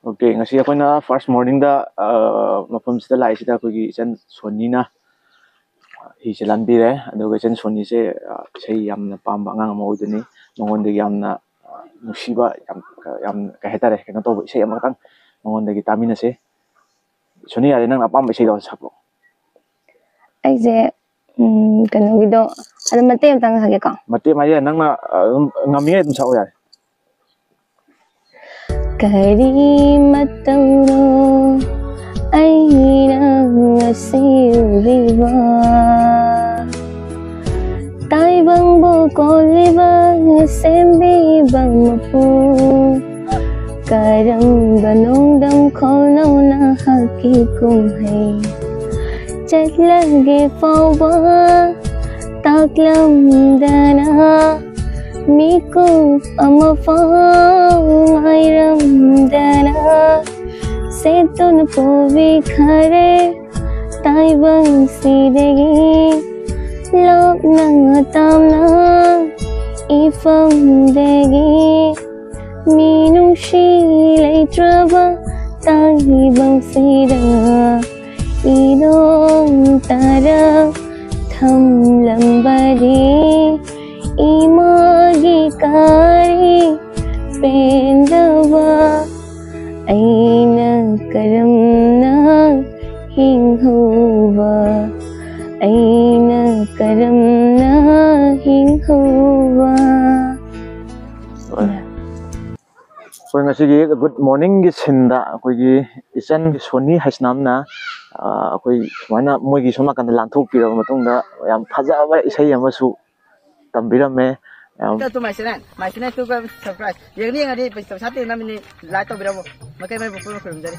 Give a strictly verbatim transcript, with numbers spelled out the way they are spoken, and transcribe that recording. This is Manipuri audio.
ꯑꯣꯀꯦ, ꯉꯁꯤ ꯑꯩꯈꯣꯏꯅ ꯐꯥꯔꯁ ꯃꯣꯔꯅꯤꯡꯗ ꯃꯐꯝꯁꯤꯗ ꯂꯥꯛꯏꯁꯤꯗ ꯑꯩꯈꯣꯏꯒꯤ ꯏꯆꯟ ꯁꯣꯅꯤꯅ ꯍꯤꯁꯦ ꯂꯥꯟꯕꯤꯔꯦ꯫ ꯑꯗꯨꯒ ꯏꯆꯟ ꯁꯣꯅꯤꯁꯦ ꯏꯁꯩ ꯌꯥꯝꯅ ꯄꯥꯝꯕ ꯑꯉꯥꯡ ꯑꯃ ꯑꯣꯏꯗꯣꯏꯅꯤ꯫ ꯃꯉꯣꯟꯗꯒꯤ ꯌꯥꯝꯅ ꯅꯨꯡꯁꯤꯕ, ꯌꯥꯝ ꯌꯥꯝ ꯀꯩ ꯍꯥꯏꯇꯥꯔꯦ, ꯀꯩꯅꯣ ꯇꯧꯕ ꯏꯁꯩ ꯑꯃꯈꯛꯇꯪ ꯃꯉꯣꯟꯗꯒꯤ ꯇꯥꯃꯤꯟꯅꯁꯦ꯫ ꯁꯣꯅꯤ, ꯌꯥꯔꯦ, ꯅꯪꯅ ꯑꯄꯥꯝꯕ ꯏꯁꯩꯗꯣ ꯁꯛꯂꯣ꯫ ꯑꯩꯁꯦ ꯎꯝ, ꯀꯩꯅꯣꯒꯤꯗꯣ ꯑꯗꯨꯝ ꯃꯇꯦꯛ ꯑꯃꯇꯪ ꯁꯛꯀꯦꯀꯣ꯫ ꯃꯇꯦꯛ ꯍꯥꯏꯁꯦ ꯅꯪꯅ ꯑꯗꯨꯝ ꯉꯝꯃꯤꯉꯩ ꯑꯗꯨꯝ ꯁꯛꯑꯣ, ꯌꯥꯔꯦ꯫ ꯀꯔꯤ ꯃꯇꯧꯅꯣ ꯑꯩꯅ ꯉꯁꯤ ꯎꯔꯤꯕ? ꯇꯥꯏꯕꯪꯕꯨ ꯀꯣꯜꯂꯤꯕ ꯁꯦꯝꯕꯤꯕ ꯃꯄꯨ, ꯀꯔꯝꯕ ꯅꯣꯡꯗꯝ ꯈꯣꯜꯅꯣ ꯅꯍꯥꯛꯀꯤ ꯀꯨꯝꯍꯩ? ꯆꯠꯂꯒꯦ ꯐꯥꯎꯕ ꯇꯥꯛꯂꯝꯗꯅ, ꯃꯤꯀꯨꯞ ꯑꯃ ꯐꯥꯎ ꯉꯥꯏꯔꯝꯗꯅ, ꯁꯦꯠꯇꯨꯅ ꯄꯨꯕꯤꯈꯔꯦ ꯇꯥꯏꯕꯪꯁꯤꯗꯒꯤ ꯂꯥꯞꯅ ꯇꯥꯝꯅ ꯏꯐꯝꯗꯒꯤ꯫ ꯃꯤꯅꯨꯡꯁꯤ ꯂꯩꯇ꯭ꯔꯕ ꯇꯥꯏꯕꯪꯁꯤꯗ ꯏꯗꯣꯝ ꯇꯥꯔꯛ ꯊꯝꯂꯝꯕꯗꯤ ꯏꯃꯥꯒꯤ ꯀꯔꯤ ꯄꯦꯟꯗꯕ? ꯑꯩꯅ ꯀꯔꯝꯅ ꯍꯤꯡꯍꯧꯕ? ꯑꯩꯅ ꯀꯔꯝꯅ ꯍꯤꯡꯍꯧꯕ? ꯑꯩꯈꯣꯏ ꯉꯁꯤꯒꯤ ꯒꯨꯗ ꯃꯣꯔꯅꯤꯡꯒꯤ ꯁꯤꯟꯗ ꯑꯩꯈꯣꯏꯒꯤ ꯏꯆꯟꯒꯤ ꯁꯣꯅꯤ ꯍꯩꯁꯅꯥꯝꯅ ꯑꯩꯈꯣꯏ ꯁꯨꯃꯥꯏꯅ ꯃꯣꯏꯒꯤ ꯁꯣꯝ ꯅꯥꯀꯟꯗ ꯂꯥꯟꯊꯣꯛꯄꯤꯔꯕ ꯃꯇꯨꯡꯗ ꯌꯥꯝ ꯐꯖꯕ ꯏꯁꯩ ꯑꯃꯁꯨ ꯇꯝꯕꯤꯔꯝꯃꯦ꯫ ꯌꯥꯝ Welcome to my channel. My channel ꯇꯨꯒ subscribe. ꯌꯦꯡꯅꯤꯡꯉꯗꯤ ꯄꯩꯁꯥ ꯇꯤꯡꯅꯕꯅꯤ, like ꯇꯧꯕꯤꯔꯝꯃꯣ꯫ ꯃꯥꯏꯀꯩ ꯃꯥꯏ ꯄꯨꯝꯅꯃꯛ ꯈꯨꯔꯨꯝꯖꯔꯤ꯫